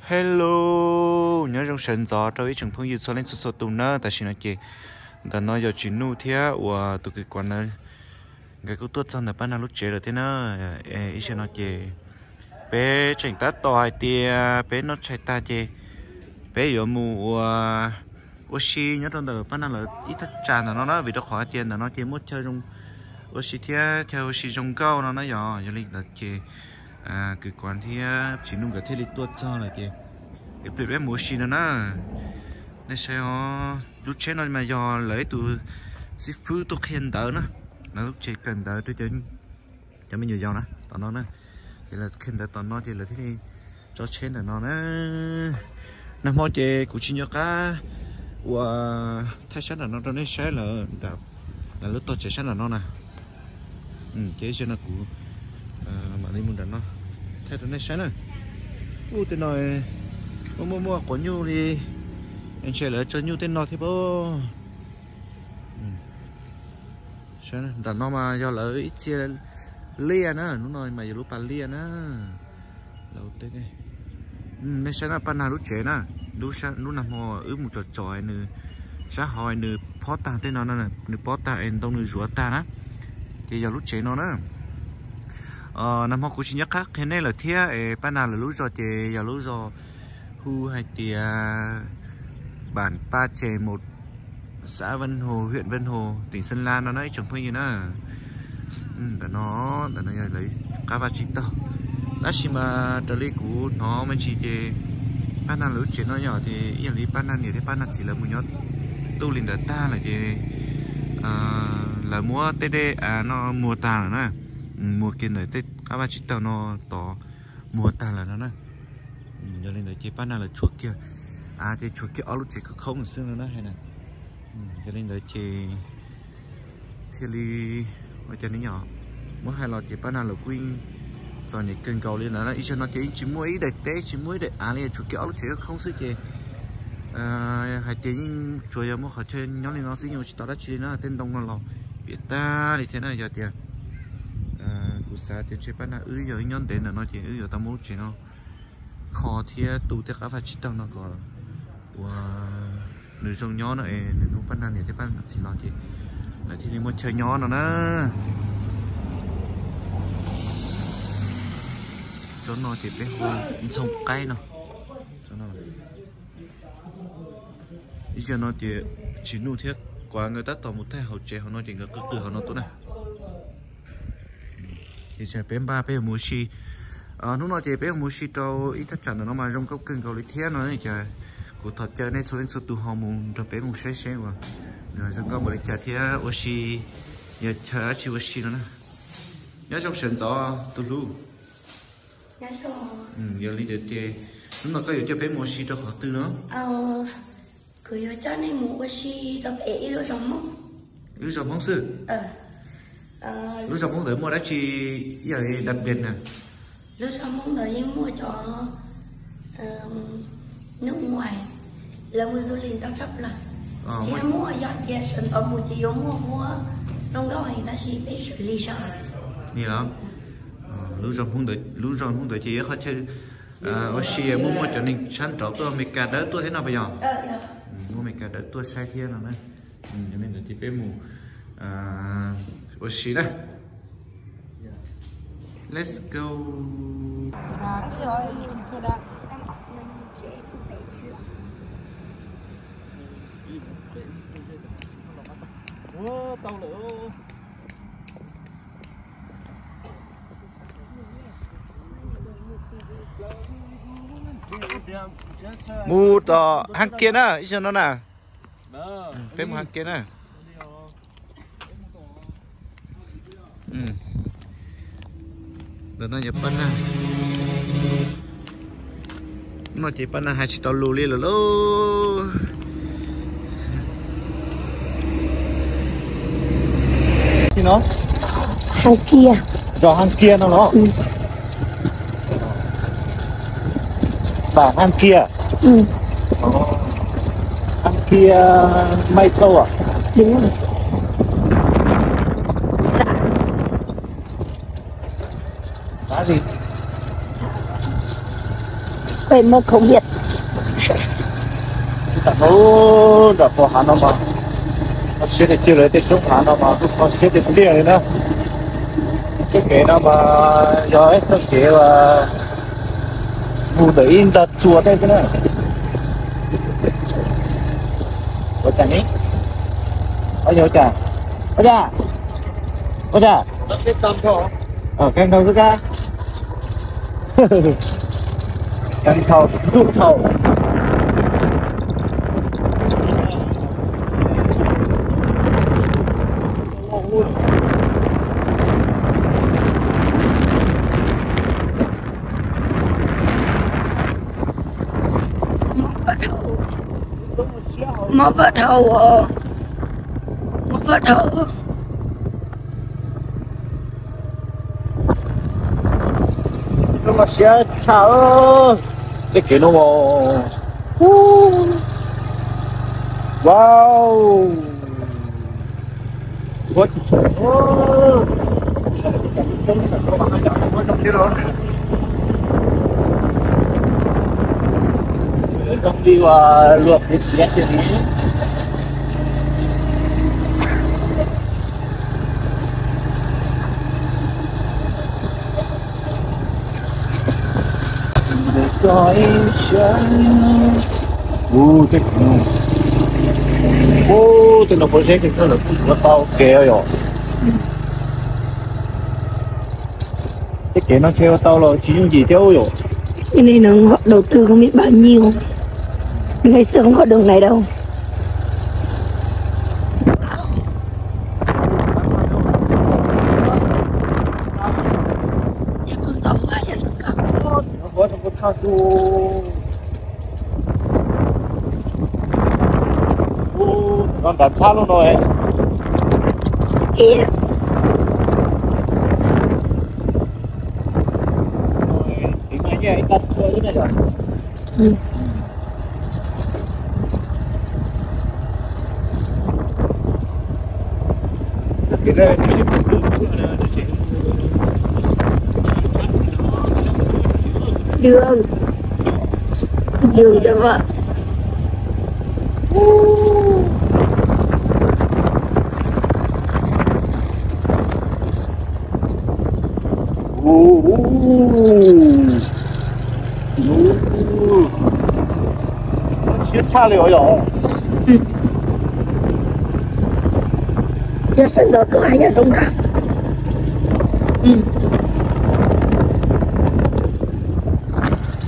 Hello, nyob zoo sawv ntxov rau ib tsoom phooj ywg txhua leej txhua txhua tus na. Tam sim no ces ntawm no yog Tsis Nuj thiab uas tus kwv Kuav na, nkawd kuj tuaj txog ntawm Paj Nag lub tsev lawm thiab na. Ib zaug no ces peb tseem tab tom hais tias peb noj tshais tag ces peb yuav mus ua, ua si nyob rau ntawm Paj Nag lawv ib thaj tsam ntawm no na, vim rau qhov hais tias ntawm no ces muaj chaw zoo ua si thiab chaw ua si zoo nkauj no na yog. Yog li ntawd ces kwv Kuav thiab Tsis Nuj nkawd thiaj li tuaj txog lawm ces ib pliag peb mus ua si no na. Nej saib os, lub tsheb no mas yog lawv ib tus xib fwb tuaj qhia ntawv na, lawv lub tsev kawm ntawv rau cov me nyuam yaus na tom no na. Ces lawv qhia ntawv tom no ces lawv thiaj li tso tsheb ntawm no na. Nag hmo ces kuv tsis nco qab ua thaij sab nram no rau nej saib lawm, lawv lub tog tsev sab nram no na. Ces ib zaug no kuv mam li mus nram no thaij rau nej saib na. Ub, tej no muaj muaj muaj quav nyuj li, ntshe lawv tso nyuj tej no thiab pob. Nram no mas yog lawv ib txhia liaj na, lub no mas yog lub pas liaj na. Nej saib na, Paj Nag lub tsev na, lub nag hmo wb mus tsom tsom nws sab hauv nws pob tag tej no, nws pob tag es ntoo nws zuav tag na, ces yog lub tsev no na. Nag hmo kuv tsis nco qab qhia nej lawm thiab es Paj Nag lawv lub zos ces yog lub zos hu hais tias Bản Pa Chè một, xã Vân Hồ, huyện Vân Hồ, tỉnh Sơn La no na ib tsoom phooj ywg na. Ntawm no, ntawm no yog lawv qab vaj tsib taug. Tab sis mas raws li kuv hnov me ntsis ces Paj Nag lawv lub tsev no yog tias ib yam li Paj Nag niam thiab Paj Nag txiv lawv mus nyob tu li ntawd tag lawm ces lawv muab tej dej no muag tag lawm na, muag kiag ntawm tej qab vaj tsib taug no tod muag tag lawm no na. Yog li ntawd ces Paj Nag lawv tshuav kiag, ces tshuav kiag ob lub tsev khoob khoob xwb no na hais na. Yog li ntawd ces thiaj li ua cas ne yom, muab hais los ces Paj Nag lawv kuj yeej txom nyem kawg nkaus li lawm na. Ib zaug no ces yeej tsis muaj ib daim teb tsis muaj ib daim av li, tshuav kiag ob lub tsev khoob khoob xwb ces hais tias yeej tsuas yog muaj qhov chaw nyob li no xwb, yeej ua tsis tau dab tsi li na. Tej ntoo no los piam tag li thiab na. Yog tias kuv xav tias ntshe Paj Nag wb yog wb nyob ntev ntawm no ces wb yuav tau muab lub tsev no kho thiab tu tej qab vaj tsib taug no kom ua nws zoo nyob no es nws hnub Paj Nag niam thiab Paj Nag txiv los ces lawv thiaj li muaj chaw nyob no na. Tsob no ces peb hu ntxhoo qaib no. Ib zaug no ces Tsis Nuj thiab Kuav nkawd tab tom mus thaij hauv tsev hauv no ces nkawd qw qw hauv no tuaj na. Ces peb npaj peb yuav mus ua si. Hnub no ces peb yuav mus ua si rau ib thaj tsam ntawm no mas zoo nkauj kawg nkaus li thiab no ces kuv thov caw nej txhua leej txhua tus ho mus nrog peb mus saib seb uas nws zoo nkauj npaum li cas thiab ua si yog chaw dab tsi ua si no na. Nyob zoo sawv ntxov tus hlub. Yog li ntawd ces hnub no koj yuav coj peb mus ua si rau qhov twg no? Kuv yuav coj nej mus ua si rau pem ib lub zos Hmoob. Ib lub zos Hmoob xwb? Lub zos Hmoob ntawd muaj dab tsi ib yam li đặc biệt na? Lub zos Hmoob ntawd yeej muaj cov nước ngoài lawv mus du lịch ntau tshaj plaws. Thiab muaj yog tias sawv ntxov mus ces yuav muaj huab zoo nkauj heev tab sis peb xws li saib. Li los, lub zos Hmoob ntawd ces yog qhov chaw ua si muaj muaj cov neeg sab nraud tuaj Amelikas dawb tuaj thiab no puas yog? Muaj Amelikas dawb tuaj saib thiab no na. Yog li ntawd ces peb mus ua si na. Let's go. Mus tom hang kiag na, ib zaug no na. Peb mus hang kiag na. Ntawm no yog Paj Nag. No ces Paj Nag hais tsis tau lus li lawm lauj. Hang kiag. Zos hang kiag no los? Bản hang kiag. Hang kiag Mai Châu à? Xã gì? Peb muab khoom hiam. Nram no, nram pem hav no mas kho siab tiag tiag li, tej roob hav no mas kuj kho siab tiag tiag li na. Txoj kev no mas yog ib txoj kev uas mus ntawm ib nta tsuas tej xwb na. Ua cas ne? Ua cas? Ua cas? Ua cas? Kab dhau xwb kab. Kab dhau, ntuj dhau. Mob paj dhau, mob paj dhau. Siab tshaj, tej kev no, wow. Zoo li uas luag kuv tiav tiag li. Ub, tej no puas zeb ces lawv kuj yuav tau kev yom. Tej kev no ntshe ua tau los tsis yooj yim thiab yom. Cái này nó đầu tư không biết bao nhiêu. Ngày xưa không có đường này đâu. Nram ntxhab lub no. Đường, đường cho vợ. Siab tshaj li os yom. Yog sawv ntxov tuaj yog zoo nkauj.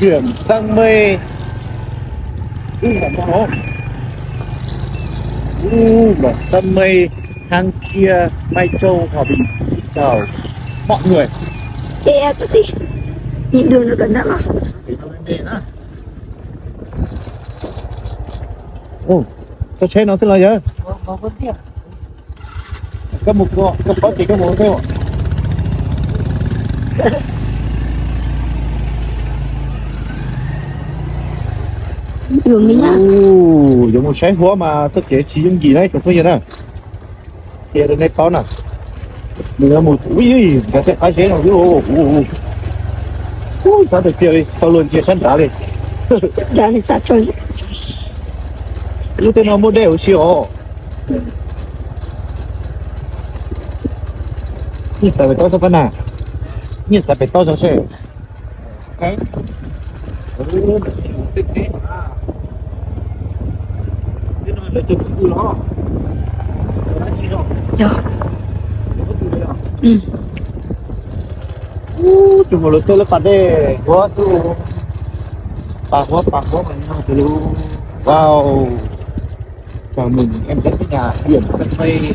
Điểm sân mê. Điểm sân mê tháng kia Mai Châu Hòa Bình chào mọi người. Ê, có gì? Nhìn đường nó cẩn thận mà. Ồ, tao xe nó xí los yog. Koj mus koj, koj pab ces koj mus koj. Ui, yuav mus saib huab mas txoj kev tsis yooj yim na tsoom phooj ywg na. Qhia rau nej paub na. Nws yuav mus, ui, nkawd tej qab zeb no, ui, tab tiag tiag li, tau luag ntsia sab nrad li. Lub tej no muaj dej huv si os. Nyiaj txav pem toj txog pab na. Nyiaj txav pem toj txog seb. Yog. Tus mus lawv tej lub pas dej huab tus, pas huab pas huab mas no tus lub. Wow. Chào mừng em đến với nhà Hiền Sân Bay.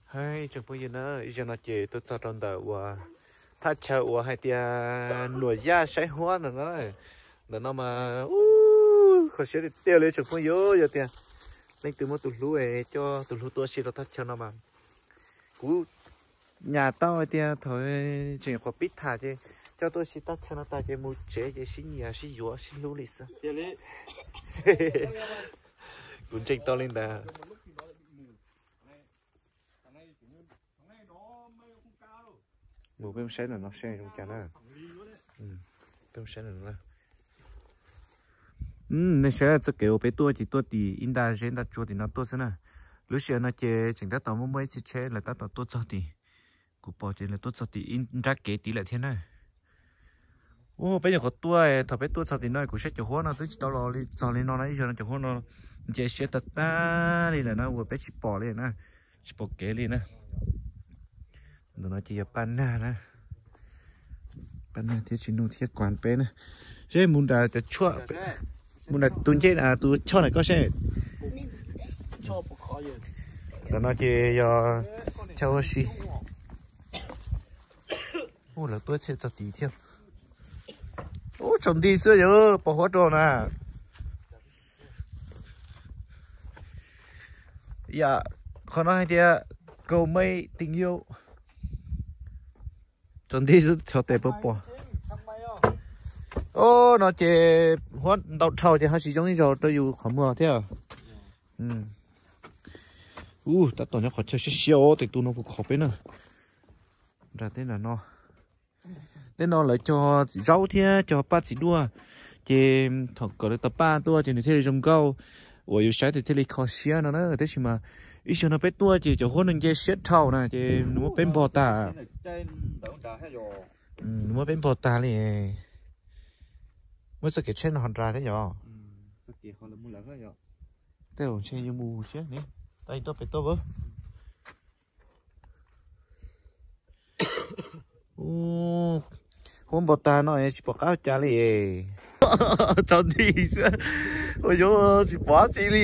Hais tsoom phooj ywg na, ib zaug no ces tuaj txog rau ntawm uas thaj chaw uas hais tias Nuam Yaj saib huab no na. Ntawm no mas ub, kho siab tiag tiag li tsoom phooj ywg, yog tias leej twg muaj tus hlub es coj tus hlub tuaj ua si rau thaj chaw no mas kuv nyam tau hais tias thaum tseem nyuam qhuav pib tham ces coj tuaj ua si thaj chaw no tas ces mus tsev ces sib nyiam sib yuav sib hlub li xwb. Kuv ntseeg tau li ntawd. Mus peb mus saib ntawm no seb zoo cas na. Peb mus saib ntawm no na. Nej saib txoj kev uas peb tuaj ces tuaj tim ib nta zeb nta tsua tim no tuaj xwb na. Lub sij hawm no ces tseem tab tom muaj muaj ib txhia tsheb lawv tab tom tuaj txog tim, kuv pom ces lawv tuaj txog tim ib nrab kev tid lawm thiab na. Ua peb nyuam qhuav tuaj, thaum peb tuaj txog tim no kuv saib cov huab no twb tsis tau los li txog li no na, ib zaug no cov huab no nce siab tag tag li lawm na, uas peb tsis pom li na, tsis pom kev li na. Ntawm no ces yog paj nag na, paj nag thiab tsis nug thiab kuas peb na. Seb mus nram cov tshuaj, mus nram tus ncej, tus choj na koj seb. Ntawm no ces yog chaw ua si. Ua lawv tuaj txhij txog tid thiab. Ub, tsaus nti xwb yog pos huab rau na. Yam qhov no hais tias cầu may tình yêu. Tsaus nti xwb txhos tes pos pos. Ub, no ces huab ntau dhau ces ho tsis zoo ib zaug rau yus qhov muag thiab. Ub, tab tom nyob qhov chaw siab siab os, tej tus no puas khov peb na. Nram tej nram no, tej no lawv cog txiv zaub thiab cog paj txiv duaj, ces thaum kom lawv tau paj tuaj ces nws thiaj li zoo nkauj, uas yus saib ces thiaj li kho siab no na. Tab sis mas ib zaug no peb tuaj ces cov huab no nce siab dhau na ces nws muab peb npog tag. Nws muab peb npog tag li. Muab txoj kev tsheb no ho nrad thiab yom. Tej zaum ntshe yuav mus siab ne. Tab tuaj pem tuaj. Huab npog tag no tsis pom qab ua cas li. Tsaus nti xwb, ua yuav tsis pom dab tsi li.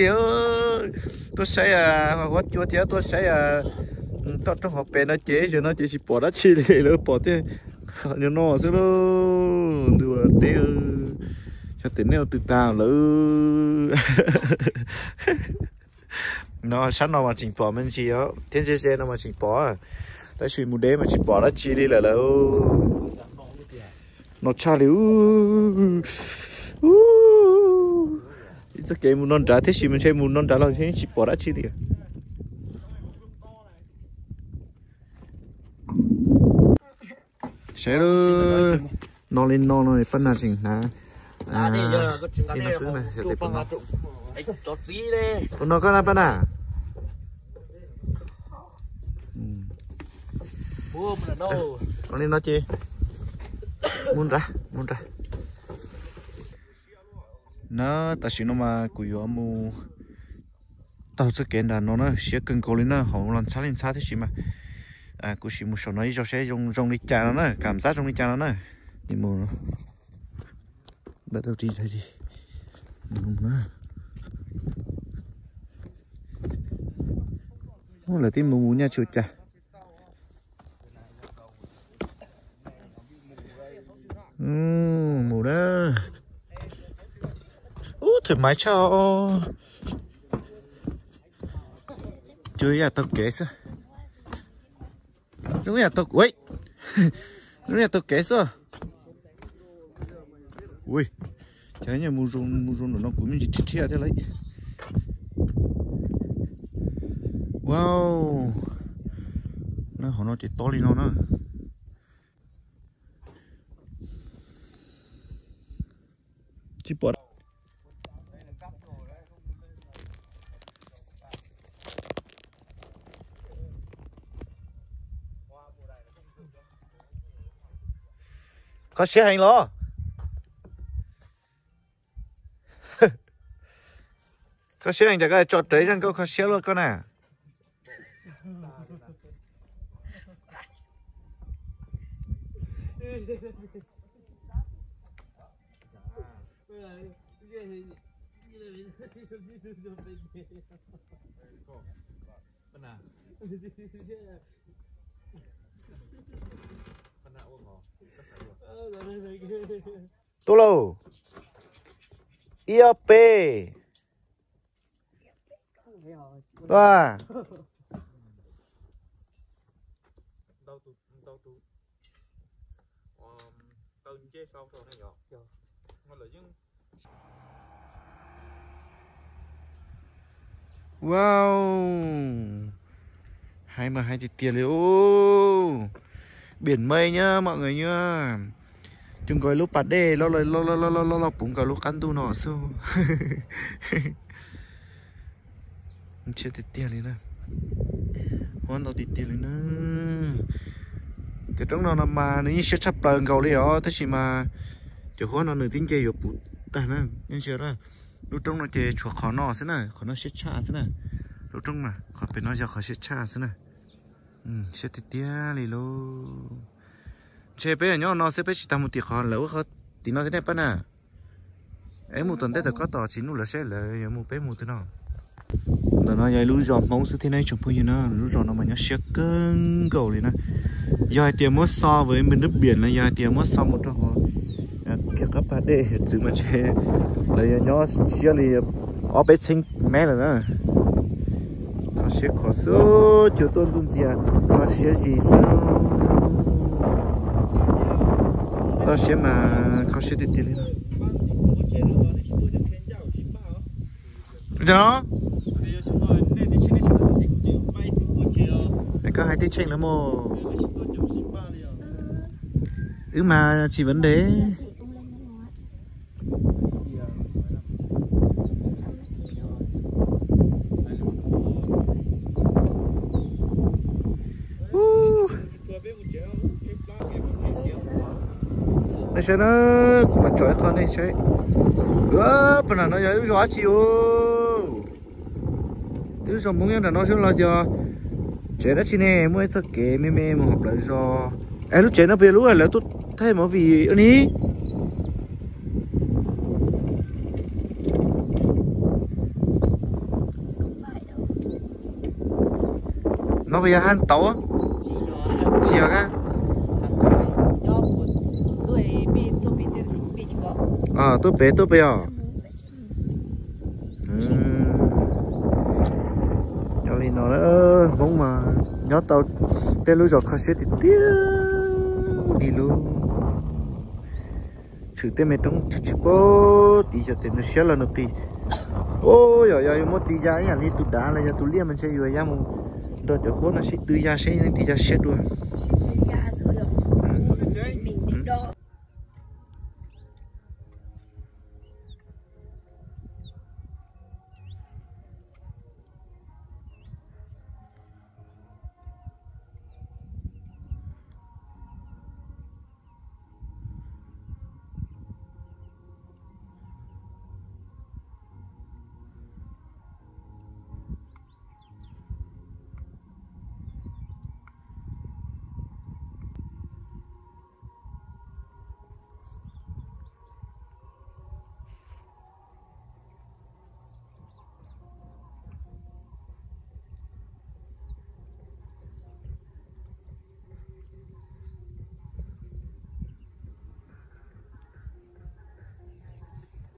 Tuaj saib huab cua thiab tuaj saib toj roob hauv pes no ces zaum no ces tsis pom dab tsi li, lawv pom tej nyob no xwb lauj. Ntuj teb, xyov tias nej ua twg tag lawm. No sab no mas tseem pom me ntsis thiab, ze ze no mas tseem pom, tab sis mus deb mas tsis pom dab tsi li lawm lauj. No tshaj li. Ib txoj kev mus no nrad thiab, sis mas ntshe mus no nrad los ntshe tsis pom dab tsi li. Saib, no li no no pab nas tseem hnav. Tus no koj na pab nas? No li no ces mus nrad, mus nrad. Na, tam sim no mas kuv yuav mus taug txoj kev nram no na, siab kawg nkaus li na, hauv los ntxhab li ntxhab tib si mas. Kuv sim mus saum no ib zaug saib zoo li cas no na, kam xab zoo li cas no na. Mus, lawv twb mus mus nyaj tsis ua cas. Mus na. Ub, thwm maiv tshaj os. Cua yam taug kev xwb. Zoo yam taug, zoo yam taug kev xwb. Ui, cas nyiaj mus zoo mus zoo nram no kuv me ntsis rhiab rhiab thiab lauj. Wow, na hauv no ces tob li no na. Tsis pom. Kho siab heev los? Kho siab heev cas koj tso rawv zaj nkauj kho siab luaj koj na. Tuaj lauj. Ib ob peb. Tuaj. Wow, hais mas hais tiag tiag li os. Biển mây nhá mọi người nhá. Coj nkaus lub pas dej loj loj loj loj loj loj puv nkaus lub qab ntuj no xwb. Ntshiab tiag tiag li na. Huab ntau tiag tiag li na. Cov roob no no mas nws yeej siab tshaj plaws nkaus li os, tab sis mas cov huab no nws twb nce yuav puv tag na. Ntsia na, lub roob no ces tshuav qhov no xwb na, qhov no siab tshaj xwb na. Lub roob na, qhov pem no yog qhov siab tshaj xwb na. Siab tiag tiag li lauj. Ntshe peb nyob no xwb, peb tsis tas mus tim qhov lawv ua qhov tim no thiab ne pab na. Es mus tom ntej tom kob tos tsis nuj lawv seb lawv yuav mus peb mus twg no. Ntawm no yog ib lub zos Hmoob xwb thiab na ib tsoom phooj ywg na, lub zos no mas nyob siab kawg nkaus li na. Yog hais tias muab so với mực nước biển los yog hais tias muab so mus rau hauv kiag qab pas dej txwv mas ntshe lawv yuav nyob siab li ob peb txheeb mev lawm na. Kho siab kho xwb, cua tuaj ntxuj ntxias, kho siab zis xwb. Toj siab mas kho siab tiag tiag li no. Koj hais tib tsheej lawm mog. Wb mas tsis vấn đề. Nej saib na, kuv mam tsom ib qho nej saib. Pab nram no yog lub zos dab tsi os? Lub zos Hmoob nyob nram no xwb los yog tsev dab tsi ne? Muaj ib txoj kev me me mus hauv plawv zos. Es lub tsev no puas yog lub lawv tuaj thaij movie ni? No puas yog haj tauv? Tsis yog a. Tuaj pem tuaj pem os. Nyob li no, Hmoob mas nyob tau tej lub zos kho siab tiag tiag li lub. Tshwm tej me roob tsis paub tiv xyov tes nws siab los nws qis. Ub, yog yog yuav muab tiv ya ib yam li tus dav los yog tus liaj mas ntshe yuav ya mus nrog cov huab no sib tw ya seb leej twg ya siab dua.